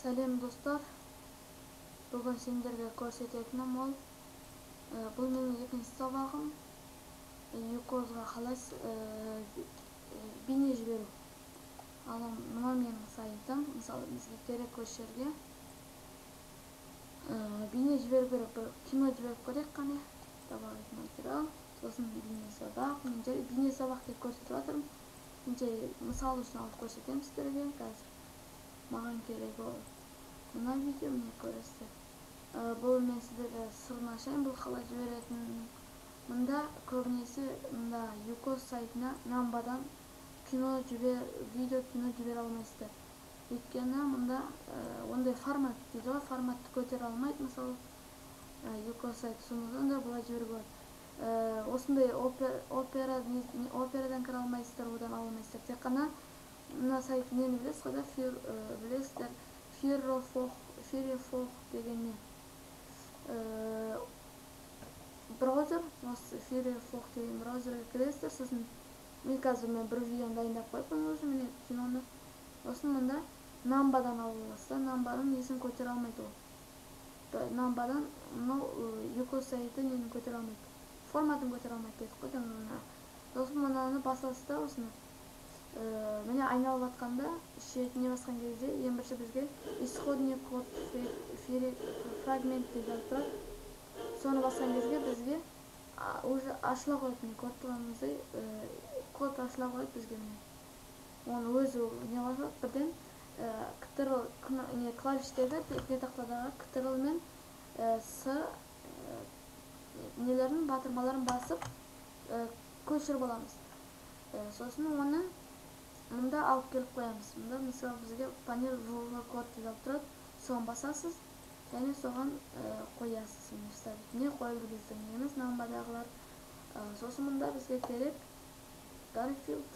Сәлем, достар! Бүгін сендерге көрсететінім ол бұл менің екінші сабағым: uCoz-ға қалай бейне жіберу. Ал мынау менің сайтым. Мысалы, бізге керек осы жерге бейне жіберу керек. Бір кино жіберіп көрейік, қане. Добавить материал, сосын бейне сабақ. Мен жай бейне сабақ деп көрсетіп жатырмын, мен жай мысал үшін алып көрсетемін сіздерге. Қазір маған керек ол мына видео, міне, көресіздер. Бұл мен сіздерге сырын ашайын, бұл қалай жіберетінін. Мында көбінесе мында uCoz сайтына Намбадан кино жібер, видео, кино жібере алмайсыздар, өйткені мында ондай формат дейді ғой, форматты көтере алмайды, мысалы, uCoz сайты. Сондықтан да былай жіберуге болады. Осындай Опера, Операдан кіре алмайсыздар, одан ала алмайсыздар. Тек қана мына сайт, нені білесіз ғой да, білесіздер, Firefox деген не браузер. Осы Firefox деген браузерге кіресіздер. Сосын мен қазір мен бір видеоны дайындап қойыппын уже, міне, киноны. Сосын мында Намбадан алып аласыз да, Намбаның несін көтере алмайды ол. Намбадан мынау uCoz сайты нені көтере алмайды, форматын көтере алмайды дедік қой жаңа. Сосын мынаны басасыз да, осыны, міне, айналып жатқанда шетіне басқан кезде ең бірінші бізге «исходный код фрагмент» деп жазып тұрады. Соны басқан кезде бізге уже ашыла қояды. Міне, көріп тұрғаныңыздай, код ашыла қояды бізге. Міне, оны өзі не қылады бірден, Ctrl не клавиштегі пернетақтадағы Ctrl мен С нелерін, батырмаларын басып көшіріп аламыз. Сосын оны мында алып келіп қоямыз. Мында, мысалы, бізге «панель ввода код» деп жазып тұрады, соны басасыз және соған қоясыз. Міне, «вставить», не қойылды біздің неміз, Намбадағылар. Сосын мында бізге керек Гарфилд.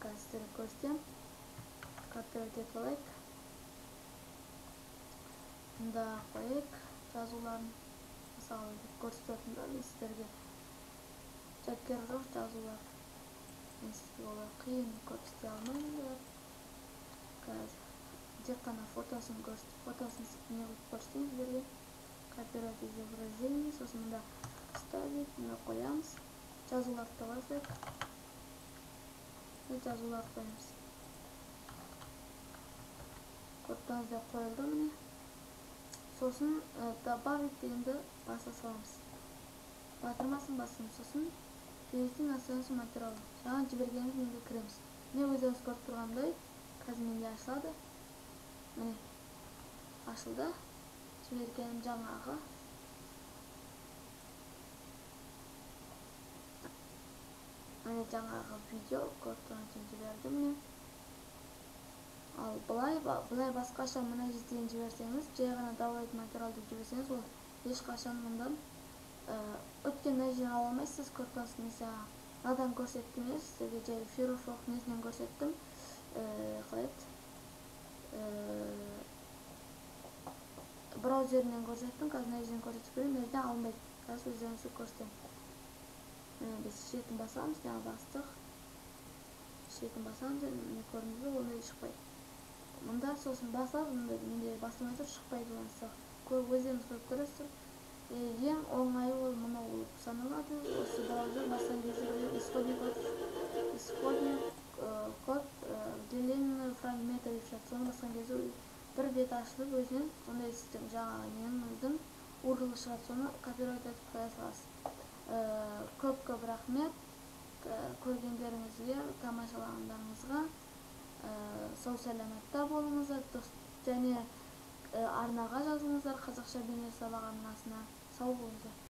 Қазір сіздерге көрсетемін. Копировать етіп алайық, мында қояйық жазуларын. Мысалы деп көрсетіп жатырмын да мен сіздерге, керегі жоқ жазулар, мен сізге олар қиын, көп істей алмаймын. Қазір тек қана фотосын көрсетіп, фотосын не қылып көрсетейін сіздерге. Копировать изображение, сосын мында «вставить», мында қоямыз. Жазуларды да қоя салайық, жазуларды қоямыз. Көріп тұрғаныңыздай, қойылды, міне. Сосын «добавить» дегенді баса саламыз, батырмасын басамыз. Сосын «перейти на страницу материала», жаңа жібергеніміз неге кіреміз. Міне, өздеріңіз көріп тұрғандай, қазір менде ашылады. Міне, ашылды жібергенім жаңағы. Міне, жаңағы видео, көріп тұрғаныңыздай, жібердім мен. Ал былай, былай басқаша мына жерден жіберсеңіз, жай ғана «добавить материал» деп жіберсеңіз, ол ешқашан мұндан өткен мына жерден ала алмайсыз. Көріп тұрсыз, мен мынадан көрсеттім иә сіздерге, жай Firefox несінен көрсеттім, қалай еді, браузерінен көрсеттім. Қазір мына жерден көрсетіп берейін. Мына жерден алынбайды, қазір өздеріңізге көрсетемін. Міне, біз шетін басамыз, жаңа бастық, шетін басамыз. Міне, көрдіңіз бе, ондай шықпайды мында. Сосын басасыз, мында менде басылмай тұр, шықпайды. Оны өздеріңіз көріп көресіздер. Ең оңайы ол мынау болып саналады. Осы браузер басқан кезде «исходный код деление фрагмента» деп шығады. Соны басқан кезде бір бет ашылып, өзінен сондай сіздің жаңағы неңіздің URL шығады, соны копировать етіп қоя саласыз. Көп көп рахмет көргендеріңізге, тамашалағандарыңызға. Сау саламатта болыңыздар және арнаға жазылыңыздар, «Қазақша бейне сабақ» арнасына. Сау болыңыздар!